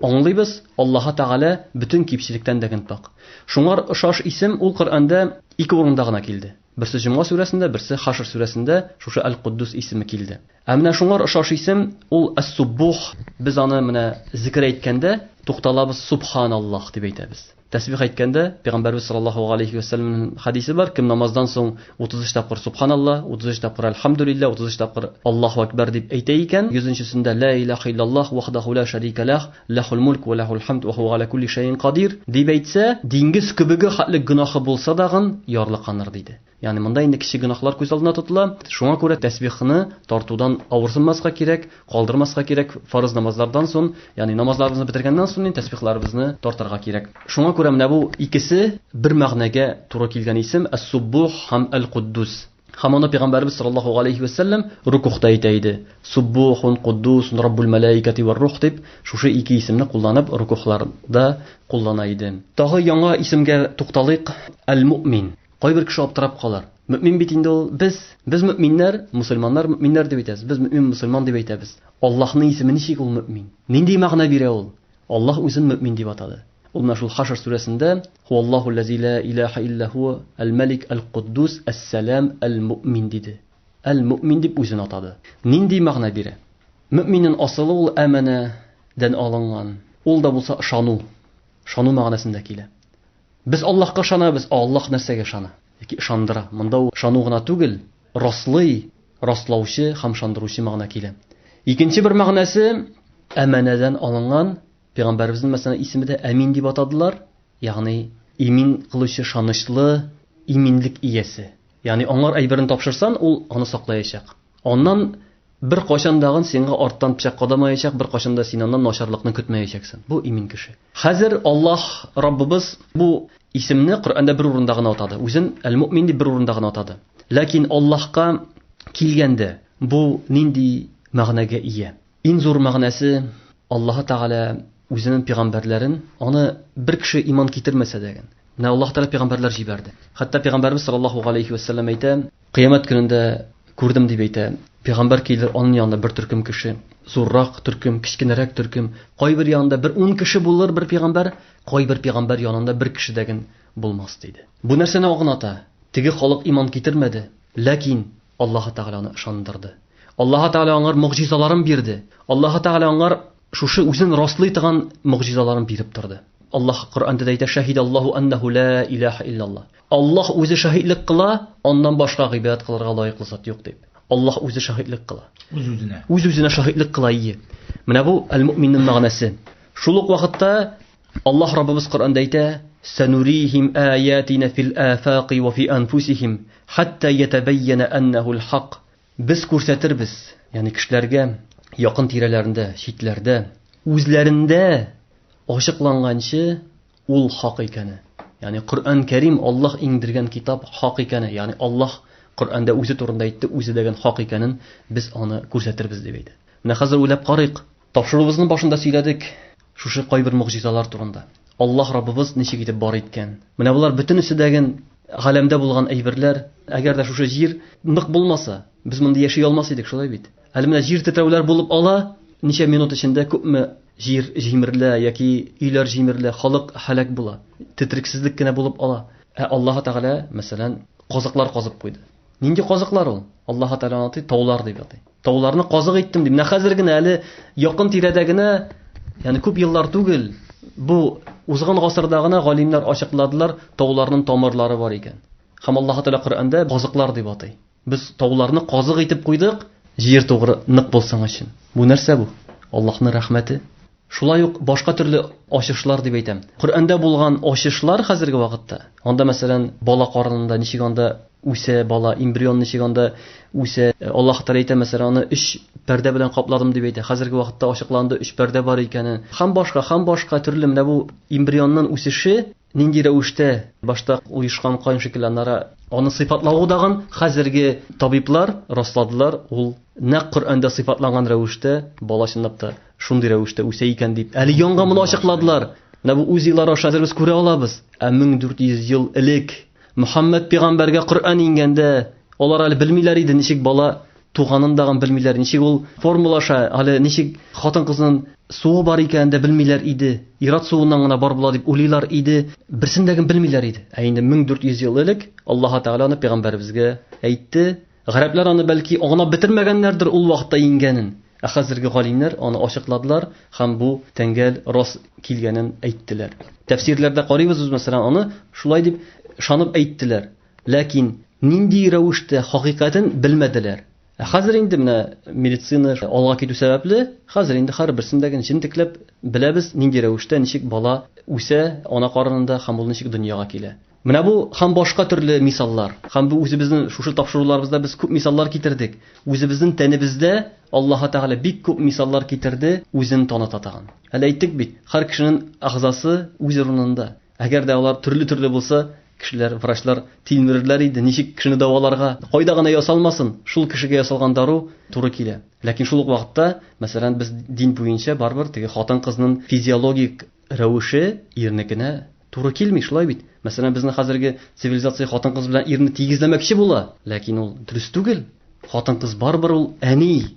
аңлыйбыз, Аллаһы Тәгалә бөтен кимчелектән дә пак. Шуңар ошаш исем ул Коръәндә ике урында гына килде. Берсе Җомга сүрәсендә, берсе Хашр сүрәсендә шушы Әл-Куддус исеме килде. Ә менә шуңар ошаш исем ул Әс-Суббух. Без аны менә зикер әйткәндә тукталабыз, Субханаллаһ дип әйтәбез. Тәсбих әйткәндә, Пәйгамбәрбез саллаллаһу галәйһи вә сәлләмнең хәдисе бар, кем намаздан соң 33 тапкыр Субханаллаһ, 33 тапкыр Әлхәмдүлилләһ, 33 тапкыр Аллаһу әкбәр дип әйтә икән, 100нчесендә Ла илаһа иллаллаһ вахдаху ла шәрикә ләһ, ләһул мулк вә ләһул хамд вә һуә галә кулли шәйин кадир дип әйтсә, диңгез күбеге хәтле гөнаһы булса дагын ярлыканыр диде. Ягъни монда инде кече гөнаһлар күз алдына тотыла. Шуңа күрә тәсбихны тартудан авырсынмаска кирәк, калдырмаска кирәк. Фарыз намазлардан соң, ягъни намазларыбызны бетергәннән соң инде тәсбихларыбызны тартырга кирәк. Шуңа күрә менә бу икесе бер мәгънәгә туры килгән исем Әс-Суббух һәм Әл-Куддус. Һәм аны Пәйгамбәрбез саллаллаһу галәйһи вә сәлләм рукухта әйтә иде. Суббухун Куддусун Раббул мәлаикәти вәр рух дип, шушы ике исемне кулланып рукухларда куллана иде. Тагы яңа исемгә тукталыйк, Әл-Муъмин. Кайбер кеше аптырап калыр. Мөэмин бит инде ул без. Без мөэминнәр, мусульманнар мөэминнәр дип әйтәбез. Без мөэмин мусульман дип әйтәбез. Аллаһның исеме ничек ул мөэмин? Нинди мәгънә бирә ул? Аллаһ үзен мөэмин дип атады. Ул менә шул Хашр сүрәсендә Хуаллаһу ллази ла илаһа илля хуа әл-Малик әл-Куддус әс-Сәлам әл-Муъмин диде. Әл-Муъмин дип үзен атады. Нинди мәгънә бирә? Мөэминнең асылы ул әмәнә дән алынган. Ул да булса ышану. Ышану мәгънәсендә килә. Без Аллаһка ышанабыз, ә Аллаһ нәрсәгә ышана? Яки ышандыра. Монда ул ышану гына түгел, раслый, раслаучы һәм ышандыручы мәгънә килә. Икенче бер мәгънәсе әманәдән алынган. Пәйгамбәребезнең мәсәлән исеме дә Әмин дип атадылар, ягъни имин кылучы, ышанычлы, иминлек иясе. Ягъни аңар әйберен тапшырсан, ул аны саклаячак. Аннан бер кайчан дагын сиңа арттан пычак кадамаячак, бер кайчан да син аннан начарлыкны көтмәячәксең. Бу имин кеше. Хәзер Аллаһ Раббыбыз бу исемне Коръәндә бер урында гына атады. Үзен Әл-Муъмин дип бер урында гына атады. Ләкин Аллаһка килгәндә бу нинди мәгънәгә ия? Иң зур мәгънәсе Аллаһ Тәгалә үзенең пәйгамбәрләрен, аны бер кеше иман китермәсә дә, менә Аллаһ Тәгалә пәйгамбәрләр җибәрде. Хәтта пәйгамбәрбез саллаллаһу галәйһи вә сәлләм әйтә, кыямәт көнендә күрдем дип әйтә. Пәйгамбәр килер, аның янында бер төркем кеше, зуррак төркем, кечкенәрәк төркем. Кайбер янында бер 10 кеше булыр бер пәйгамбәр, кайбер пәйгамбәр янында бер кеше дә ген булмас диде. Бу нәрсәне аңлата? Теге халык иман китермәде, ләкин Аллаһ Тәгалә аны ышандырды. Аллаһ Тәгалә аңар могҗизаларын бирде. Аллаһ Тәгалә аңар шушы үзен раслый торган могҗизаларын биреп торды. Аллаһ Коръәндә дә әйтә, Шәһидаллаһу аннаху ла илаһа иллаллаһ. Аллаһ үзе шаһитлек кыла, аннан башка гыйбадәт кылырга лаеклы зат юк дип. Аллаһ үзе шаһитлек кыла. Үз-үзенә. Үз-үзенә шаһитлек кыла ие. Менә бу әл-муъминнең мәгънәсе. Шул ук вакытта Аллаһ Раббыбыз Коръәндә әйтә: "Санурихим аятина фил афaqi ва фи анфусихим хатта ятабайяна аннаху аль-хак". Без күрсәтербез, ягъни кешеләргә якын тирәләрендә, читләрдә, үзләрендә ачыкланганчы ул хак икәне. Ягъни Коръән Кәрим Аллаһ иңдергән китап хак икәне, ягъни Аллаһ Коръәндә үзе турында әйтте, үзе дәген хак икәнен без аны күрсәтербез дип әйтә. Менә хәзер уйлап карыйк. Тапшыруыбызның башында сөйләдек шушы кайбер могҗизалар турында. Аллаһ Раббыбыз ничек итеп бар иткән. Менә болар бөтенесе дәген галәмдә булган әйберләр. Әгәр дә шушы җир нык булмаса, без монда яши алмас идек, шулай бит? Әле менә җир тетрәүләр булып ала, ничә минут эчендә күпме җир җимерелә яки өйләр җимерелә, халык һәлак була. Тетрексезлек кенә булып ала. Ә Аллаһ Тәгалә, мәсәлән, казыклар казып куйды. Нинди казыклар ул? Аллаһ Тәгалә аны таулар дип атый. Тауларны казык иттем дип. Менә хәзер генә әле якын тирәдә генә, ягъни күп еллар түгел, бу узган гасырда гына галимнәр ачыкладылар, тауларның тамырлары бар икән. Һәм Аллаһ Тәгалә Коръәндә казыклар дип атый. Без тауларны казык итеп куйдык, җир тугры нык булсын өчен. Бу нәрсә бу? Аллаһның рәхмәте. Шулай ук башка төрле ачышлар дип әйтәм. Коръәндә булган ачышлар хәзерге вакытта. Анда мәсәлән, бала карынында ничек анда үсә бала, эмбрион ничек анда үсә. Аллаһ Тәгалә әйтә, мәсәлән, аны өч пәрдә белән капладым дип әйтә. Хәзерге вакытта ачыкланды, өч пәрдә бар икәне. Һәм башка, һәм башка төрле менә бу эмбрионның үсеше нинди рәвештә башта оешкан каен шикелле аннары аны сыйфатлавы дагын хәзерге табиблар расладылар, ул нәкъ Коръәндә сыйфатланган рәвештә бала чынлап та шундый рәвештә үсә икән дип. Әле яңа моны ачыкладылар. Менә бу УЗИлар аша хәзер без күрә алабыз. Ә 1400 ел элек Мөхәммәд пәйгамбәргә Коръән иңгәндә, алар әле белмиләр иде, ничек бала туганын дагын белмиләр, ничек ул формалаша, әле ничек хатын-кызның суы бар икәнен дә белмиләр иде. Ир-ат суыннан гына бар була дип уйлыйлар иде. Берсен дә белмиләр иде. Ә инде 1400 ел элек Аллаһ Тәгалә аны пәйгамбәребезгә әйтте. Гарәпләр аны бәлки аңлап бетермәгәннәрдер ул вакытта иңгәнен. Ә хәзерге галимнәр аны ачыкладылар һәм бу тәңгәл рас килгәнен әйттеләр. Тәфсирләрдә карыйбыз без, мәсәлән, аны шулай дип ышанып әйттеләр. Ләкин нинди рәвештә хакыйкатен белмәделәр. Ә хәзер инде менә медицина алга китү сәбәпле, хәзер инде һәрберсендәген җентекләп беләбез, нинди рәвештә ничек бала үсә ана карынында һәм ул ничек дөньяга килә. Менә бу һәм башка төрле мисаллар. Һәм бу үзебезнең шушы тапшыруларыбызда без күп мисаллар китердек. Үзебезнең тәнебездә Аллаһы Тәгалә бик күп мисаллар китерде, үзен таныта торган. Әле әйттек бит, һәр кешенең әгъзасы үз урынында. Әгәр дә алар төрле-төрле булса, кешеләр, врачлар тилмерерләр иде, ничек кешене дәваларга. Кайда гына ясалмасын, шул кешегә ясалган дару туры килә. Ләкин шул ук вакытта, мәсәлән, без дин буенча барыбер теге хатын-кызның физиологик рәвеше ирнекенә туры килми, шулай бит? Мәсәлән, безнең хәзерге цивилизация хатын-кыз белән ирне тигезләмәкче була, ләкин ул дөрес түгел. Хатын-кыз барыбер ул әни,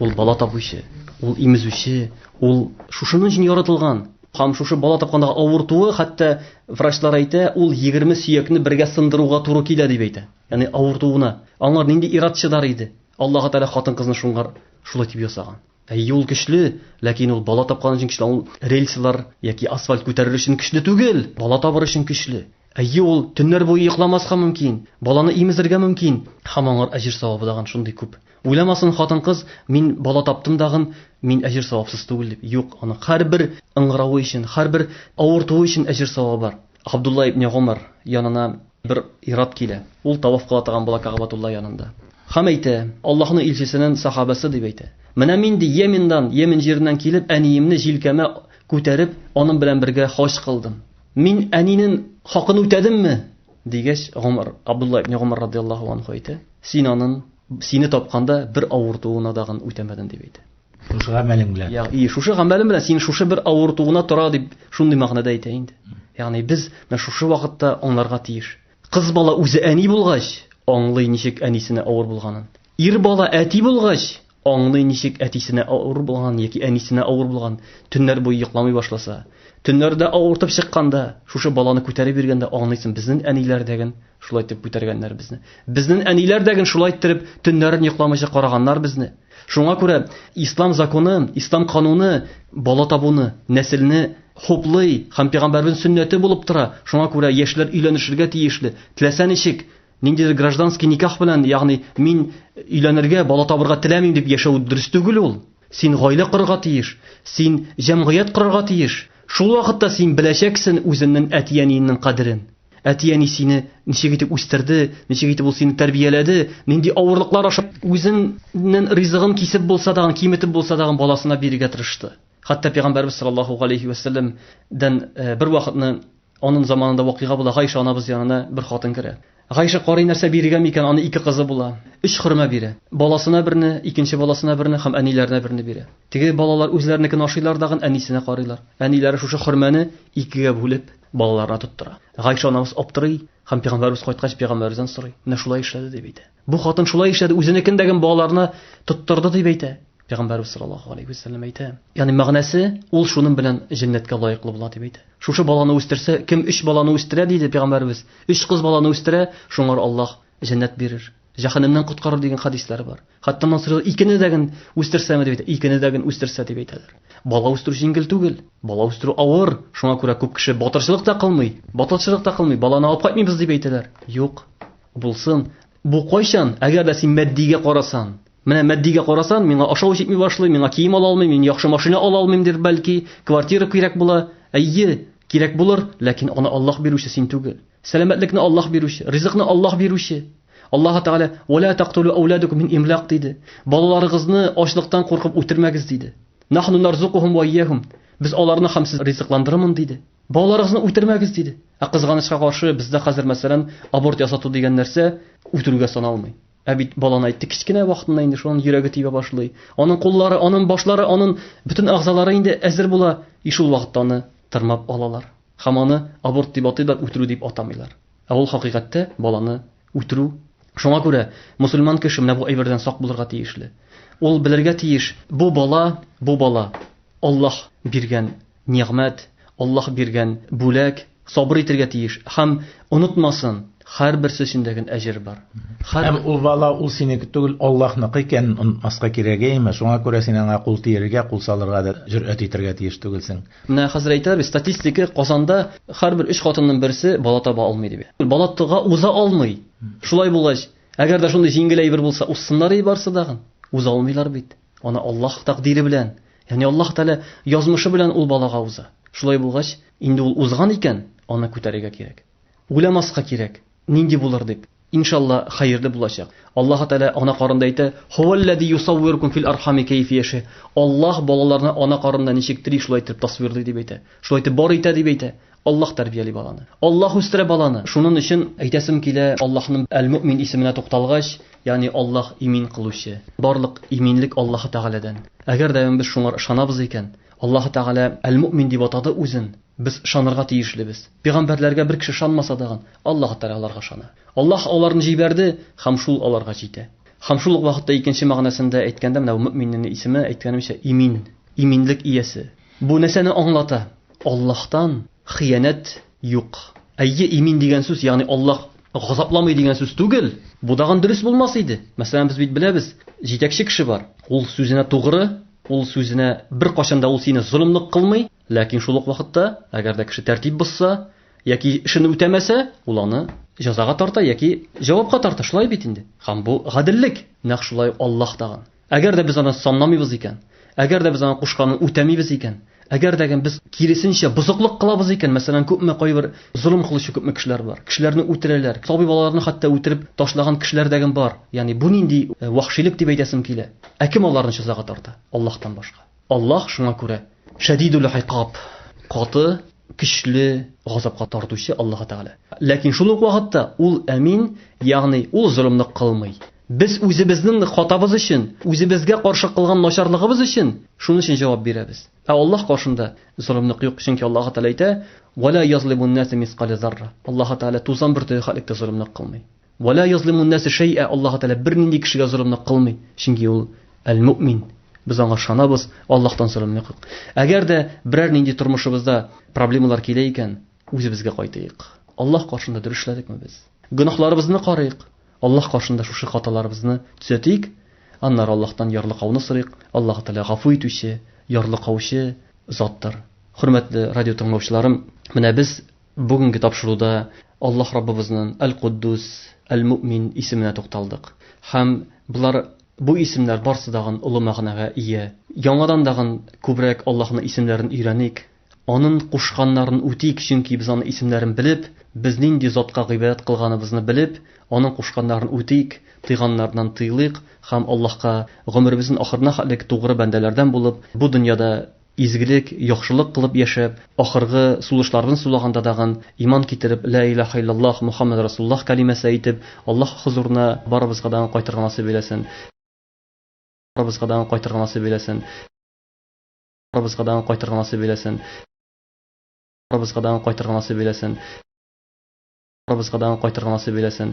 ул бала табучы, ул имезүче, ул шушының өчен яратылган. Һәм шушы бала тапкандагы авыртуы, хәтта врачлар әйтә, ул 20 сөякне бергә сындыруга туры килә дип әйтә. Ягъни авыртуына. Аңар нинди ират чыдар иде? Аллаһы Тәгалә хатын-кызны шуңар шулай дип ясаган. Әйе, ул көчле, ләкин ул бала тапкан өчен көчле, ул рельслар яки асфальт күтәрер өчен көчле түгел, бала табыр өчен көчле. Әйе, ул төннәр буе йокламаска мөмкин, баланы имезергә мөмкин, һәм аңар әҗер савабы дагын шундый күп. Уйламасын хатын-кыз, мин бала таптым дагын, мин әҗер савапсыз түгел дип. Юк, аның һәрбер ыңгыравы өчен, һәрбер авыртуы өчен әҗер савабы бар. Абдулла ибн Гомар янына бер ир-ат килә. Ул таваф кыла торган була Кәгъбәтулла янында. Һәм әйтә, Аллаһның илчесенең сахабасы дип әйтә. Менә мин ди Йеменнан, Йемен җиреннән килеп, әниемне җилкәмә күтәреп, аның белән бергә хаҗ кылдым. Мин әнинең хакын үтәдемме? Дигәч, Гомар, Абдулла ибн Гомар радиаллаһу анху әйтә, син аның сине тапканда бер авыртуына дагын үтәмәдең дип әйтә. Шушы гамәлең белән. Ягъни шушы гамәлең белән син шушы бер авыртуына тора дип шундый мәгънәдә әйтә инде. Ягъни без менә шушы вакытта аңларга тиеш. Кыз бала үзе әни булгач, аңлый ничек әнисенә авыр булганын. Ир бала әти булгач, аңлый ничек әтисенә авыр булган яки әнисенә авыр булган. Төннәр буе йокламый башласа, төннәрдә авыртып чыкканда, шушы баланы күтәреп йөргәндә аңлыйсың, безнең әниләр дәген шулай итеп күтәргәннәр безне. Безнең әниләр дәген шулай иттереп төннәрен йокламыйча караганнар безне. Шуңа күрә ислам законы, ислам кануны бала табуны, нәселне хуплый һәм пәйгамбәрбезнең сөннәте булып тора. Шуңа күрә яшьләр өйләнешергә тиешле. Теләсә ничек, ниндидер гражданский никах белән, ягъни мин өйләнергә, бала табырга теләмим дип яшәү дөрес түгел ул. Син гаилә корырга тиеш, син җәмгыять корырга тиеш. Шул вакытта син беләчәксең үзеңнең әти-әниеңнең кадерен. Әти-әни сине ничек итеп үстерде, ничек итеп ул сине тәрбияләде, нинди авырлыклар аша үзеннән ризыгын кисеп булса дагын, киметеп булса дагын баласына бирергә тырышты. Хәтта пәйгамбәрбез саллаллаһу галәйһи вә сәлләмдән бер вакытны аның заманында вакыйга була, Гайша анабыз янына бер хатын керә. Гайша карый нәрсә бирергә микән, аны ике кызы була. Өч хөрмә бирә. Баласына берне, икенче баласына берне һәм әниләренә берне бирә. Теге балалар үзләренекен ашыйлар дагын әнисенә карыйлар. Әниләре шушы хөрмәне икегә бүлеп балаларына тоттыра. Гайша анабыз аптырый һәм пәйгамбәребез кайткач пәйгамбәребездән сорый. Менә шулай эшләде дип әйтә. Бу хатын шулай эшләде, үзенекен дәген балаларына тоттырды дип әйтә. Пәйгамбәребез саллаллаһу алейхи вәсәлләм әйтә. Ягъни мәгънәсе, ул шуның белән җәннәткә лаеклы була дип әйтә. Шушы баланы үстерсә, кем өч баланы үстерә диде пәйгамбәребез. Өч кыз баланы үстерә, шуңар Аллаһ җәннәт бирер. Җәһәннәмнән коткарыр дигән хадисләр бар. Хәтта аннан сорыйлар, икене дә ген үстерсәме дип әйтә. Икене дә ген үстерсә дип әйтәләр. Бала үстерү җиңел түгел. Бала үстерү авыр. Шуңа күрә күп кеше батырчылык та кылмый. Батырчылык та кылмый. Баланы алып кайтмыйбыз дип әйтәләр. Юк. Булсын. Бу кайчан? Әгәр дә син матдигә карасан. Менә матдигә карасан, миңа ашау җитми башлый, миңа кием ала алмыйм, мин яхшы машина ала алмыйм дип бәлки, квартира кирәк була. Әйе, кирәк булыр, ләкин аны Аллаһ бирүче син түгел. Сәламәтлекне Аллаһ бирүче, ризыкны Аллаһ бирүче. Аллаһ Тәгалә: "Ва ла тактулу ауладакум мин имлак" диде. Балаларыгызны ачлыктан куркып үтермәгез диде. Нахну нарзукухум ва ияхум. Без аларны һәм сез ризыкландырырмын диде. Балаларыгызны үтермәгез диде. Ә кызганычка каршы бездә хәзер мәсәлән аборт ясату дигән нәрсә үтерүгә саналмый. Ә бит баланы әйтте кечкенә вакытында инде шуның йөрәге тибә башлый. Аның куллары, аның башлары, аның бөтен әгъзалары инде әзер була. И шул вакытта аны тырмап алалар. Һәм аны аборт дип атыйлар, үтерү дип атамыйлар. Ә ул хакыйкатьтә баланы үтерү. Шуңа күрә мусульман кеше менә бу әйбердән сак булырга тиешле. Ул белергә тиеш, бу бала, бу бала Аллаһ биргән нигъмәт, Аллаһ биргән бүләк, сабыр итергә тиеш һәм онытмасын, һәрберсе өчен дә әҗер бар. Һәм ул бала ул синеке түгел, Аллаһныкы икәнен онытмаска кирәк, әйеме? Шуңа күрә син аңа кул тиерергә, кул салырга да җөрьәт итәргә тиеш түгелсең. Менә хәзер әйтәләр бит, статистика Казанда һәрбер өч хатынның берсе бала таба алмый дип. Бала тага уза алмый. Шулай булгач, әгәр дә шундый җиңел әйбер булса, узсыннар и барсы дагын. Уза алмыйлар бит. Аны Аллаһ тәкъдире белән, ягъни Аллаһ Тәгалә язмышы белән ул балага уза. Шулай булгач, инде ул узган икән, аны күтәрергә кирәк. Уйламаска кирәк, нинди булыр дип. Иншалла, хәерле булачак. Аллаһ Тәгалә ана карында әйтә: "Хуваллази юсаввиркум фил архами кәйф яша". Аллаһ балаларны ана карында ничек тели, шулай итеп тасвирлый дип әйтә. Шулай итеп бар итә дип әйтә. Аллаһ тәрбияли баланы. Аллаһ үстерә баланы. Шунын өчен әйтәсем килә, Аллаһның Әл-Мөмин исеменә тукталгач, ягъни Аллаһ имин кылучы. Барлык иминлек Аллаһ Тәгаләдән. Әгәр дә без шуңар ышанабыз икән, Аллаһ Тәгалә Әл-Мөмин дип атады үзен, без ышанырга тиешлебез. Пәйгамбәрләргә бер кеше ышанмаса дагын, Аллаһ Тәгалә аларга ышана. Аллаһ аларны җибәрде һәм шул аларга җитә. Һәм шул ук вакытта икенче мәгънәсендә әйткәндә, менә бу мөминнең исеме, әйткәнемчә, имин, иминлек иясе. Бу нәрсәне аңлата? Аллаһтан хыянәт юк. Әйе, имин дигән сүз, ягъни Аллаһ газапламый дигән сүз түгел. Бу дагын дөрес булмас иде. Мәсәлән, без бит беләбез, җитәкче кеше бар. Ул сүзенә тугры, ул сүзенә беркайчан да ул сине золымлык кылмый, ләкин шул ук вакытта, әгәр дә кеше тәртип бозса, яки эшен үтәмәсә, ул аны җәзага тарта яки җавапка тарта. Шулай бит инде. Һәм бу гаделлек. Нәкъ шулай Аллаһ тагын. Әгәр дә без аны санламыйбыз икән, әгәр дә без аны кушканын үтәмибез икән, әгәр дә без киресенчә бозыклык кылабыз икән, мәсәлән, күпме кайбер золым кылучы күпме кешеләр бар. Кешеләрне үтерәләр, сабый балаларны хәтта үтереп ташлаган кешеләр дә бар. Ягъни бу нинди вахшилек дип әйтәсем килә. Ә кем аларны җәзага тарта? Аллаһтан башка. Аллаһ шуңа күрә шәдидул икаб, каты, көчле газапка тартучы Аллаһ Тәгалә. Ләкин шул ук вакытта ул әмин, ягъни ул золымлык кылмый. Без үзебезнең хатабыз өчен, үзебезгә каршы кылган начарлыгыбыз өчен шуның өчен җавап бирәбез. Ә Аллаһ каршында золымлык юк, чөнки Аллаһ Тәгалә әйтә: "Ва ла язлимун наса мискале зарра". Аллаһ Тәгалә тузан бөртеге хәтлек тә золымлык кылмый. Ва ла язлимун наса шәй'a. Аллаһ Тәгалә бернинди кешегә золымлык кылмый, чөнки ул әл-муъмин. Без аңа ышанабыз, Аллаһтан золымлык юк. Әгәр дә берәр нинди тормышыбызда проблемалар килә икән, үзебезгә кайтыйк. Аллаһ каршында дөрес эшләдекме без? Гөнаһларыбызны карыйк. Аллаһ каршында шушы хаталарыбызны төзәтик, аннары Аллаһтан ярлыкауны сорыйк. Аллаһ Тәгалә гафу итүче, ярлыкаучы заттыр. Хөрмәтле радио тыңлаучыларым, менә без бүгенге тапшыруда Аллаһ Раббыбызның Әл-Куддус, Әл-Муъмин исеменә тукталдык. Һәм болар бу исемнәр барсы дагын олы мәгънәгә ия. Яңадан дагын күбрәк Аллаһның исемнәрен өйрәник, Анын кушканнарын үтик, чөнки без аны исемнәрен белеп, без нинди затка гыйбадәт кылганыбызны белеп, аның кушканнарын үтик, тыйганнарыннан тыелыйк һәм Аллаһка гомеребезнең ахырына хәтлек тугры бәндәләрдән булып, бу дөньяда изгелек, яхшылык кылып яшәп, ахыргы сулышларыбызны сулаганда дагын иман китереп, Лә илаһа иллаллаһ, Мухаммад Расулуллаһ кәлимәсе әйтеп, Аллаһ хозурына барыбызга да кайтырга насыйп әйләсен. Барыбызга да кайтырга насыйп әйләсен. Барыбызга да кайтырга насыйп әйләсен. Барыбызга да кайтырга насыйп әйләсен. Барыбызга да кайтырга насыйп әйләсен.